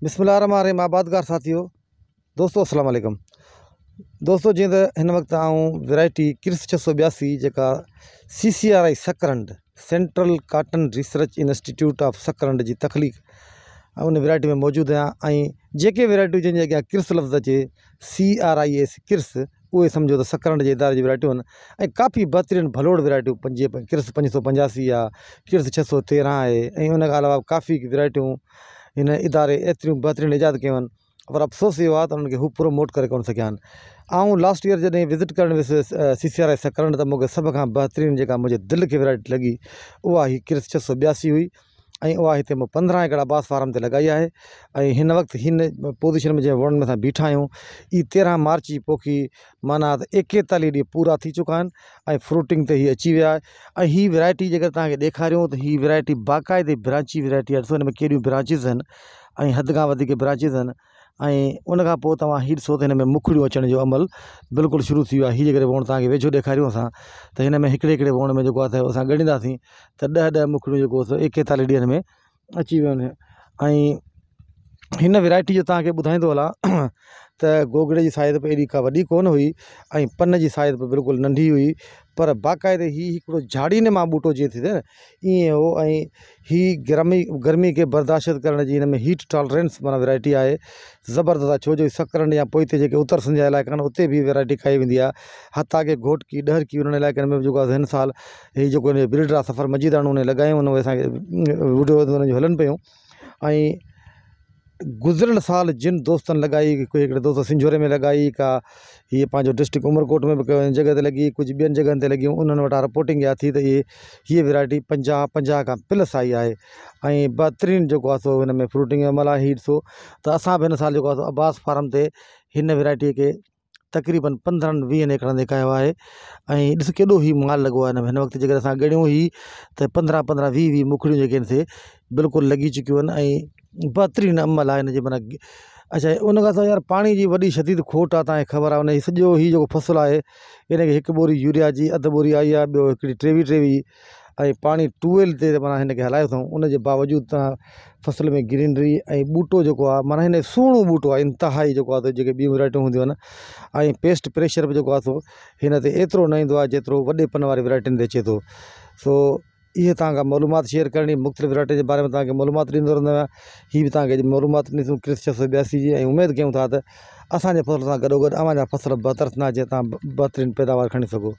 بسم الله الرحمن الرحيم آبادگار ساٿيو دوستو السلام عليڪم دوستو جيئن ته هن وقت آئون ورائٽي ڪرس ڇهه سو ٻياسي جيڪا C C R I Sakrand central cotton research institute of Sakrand جي تخليق ان ورائٽي ۾ موجود آهيان ۽ جيڪي ورائٽيون جن جي اڳيان ڪرس لفظ اچي سي آر I S ڪرس اهي سمجهو ته سڪرنڊ جي اداري جون ورائٽيون آهن ۽ ڪافي بهترين ڀلوڙ ورائٽيون پنجي ڪرس 585 آهي، ڪرس 613 آهي ۽ ان کان علاوه ڪافي ورائٽيون هن اداري ايتريون بهترين ايجاد ڪيون آهن پر افسوس اهو آهي ته انهن کي هو پروموٽ ڪري ڪونه سگهيا آهن. آئون لاسٽ ايئر جڏهن وزٽ ڪرڻ ويس سي سي آر I Sakrand ته مون کي سڀ کان بهترين جيڪا منهنجي دل کي ورائٽي لڳي اها هي ڪرس 682 هئي. ۽ اها هتي مون 15 ايڪڙ عباس فارم تي لڳائي آهي ۽ هن وقت هن پوزيشن ۾ جنهن وڻن ۾ اسان بيٺا آهيون هي 13 مارچ جي پوکي معنيٰ ته 41 ڏينهن پورا ٿي چڪا آهن ۽ فروٽنگ تي هي اچي ويا آهي ۽ هي ورائٽي جيڪر توهان کي ڏيکاريون ته هي ورائٽي باقاعدي برانچي ورائٽي آهي ڏسو هن ۾ ڪيڏيون برانچز آهن ۽ حد کان وڌيڪ برانچز آهن ۽ ان کان پوء توهان هي ڏسو ته هن ۾ مکڙيون اچڻ جو عمل بلڪل شروع ٿي ويو آهي. هي جيڪڏهن ووڻ توهان کي ويجهو ڏيکاريون اسان ته هن ۾ هڪڙي هڪڙي ووڻ ۾ جيڪو آهي سو اسان ڳڻينداسين ته ڏهه ڏهه مکڙيون جيڪو سو 41 ڏينهن ۾ اچي ويون آهن ۽ هن ورائٽي جو توهان کي ٻڌائيندو هلان ته گوگڙي جي سائز به ايڏي ڪا وڏي ڪونه هئي ۽ پن جي سائز به بلڪل ننڍي هئي پر باقاعدي هي هڪڙو جهاڙي نما ٻوٽو جيئن ٿيندو آهي نه ائين هو ۽ هي گرمي گرمي کي برداشت ڪرڻ جي هن ۾ هيٽ ٽالرنس معنيٰ ورائٽي آهي زبردست آهي ڇو جو سڪرنڊ يا پوئتي جيڪي اتر سنڌ جا علائقا آهن اتي به ورائٽي کائي ويندي آهي حتيٰ ڪي گهوٽڪي ڏهرڪي انهن علائقن ۾ به جيڪو آهي هن سال هي جيڪو هن جو بريڊر آهي سفر مجيداڻو ان لڳايون آهن اهي اسانکي وڊيو انهن جون هلن پيون ۽ گذريل سال جن دوستن لڳائي ڪوئي هڪڙي دوست سنجهوري ۾ لڳائي ڪا هيء پنهنجو ڊسٽرڪٽ عمرڪوٽ ۾ به ڪنهن جڳهه تي لڳي ڪجهه ٻين جڳهن تي لڳيون انهن وٽان رپورٽنگ اها ٿي ته اهي هيء ورائٽي 50 50 کان پلس آئي آهي ۽ بهترين جيڪو آهي سو هن ۾ فروٽنگ جو عمل آهي هي ڏسو ته اسان به هن سال جيڪو آهي سو عباس فارم تي هن ورائٽيء کي تقريبن 15 20 ايڪڙن تي ڪيو آهي ۽ ڏس ڪيڏو هي مال لڳو آهي هن وقت جيڪڏهن اسان ڳڻيون هي ته 15 15 20 20 مکڙيون جيڪي آهن سي بلڪل لڳي چڪيون آهن ۽ بهترين عمل آهي هن جي معنيٰ اڇا ان کان سواء يار پاڻي جي وڏي شديد کوٽ آهي تانکي خبر آهي ان هي سڄو هي جيڪو فصل آهي ان کي هڪ ٻوري يوريا جي اڌ ٻوري آئي آهي ٻيو هڪڙي 23 23 ۽ پاڻي ٽيوب ويل تي معنيٰ هن کي هلايو اٿئون ان جي باوجود تان فصل ۾ گرينري ۽ ٻوٽو جيڪو آهي معنيٰ هن سهڻو ٻوٽو آهي انتهائي جيڪو آهي جيڪي ٻيون ورائٽيون هونديون آهن ۽ پيسٽ پريشر به جيڪو آهي سو هن تي ايترو نه ايندو آهي جيترو وڏي پن واري ورائٽين تي اچي ٿو سو اهي توهان کان معلومات شيئر ڪرڻي مختلف ورائٽين جي باري ۾ توهان کي معلومات ڏيندو رهندو آهيان هي به توهان کي اڄ معلومات ڏنيسون ڪرس 682 جي ۽ اميد ڪيون ٿا ته اسانجي فصل سان گڏو گڏ اوهان جا فصل بهتر ٿيندا جيئن توهان بهترين پيداوار کڻي سگهو.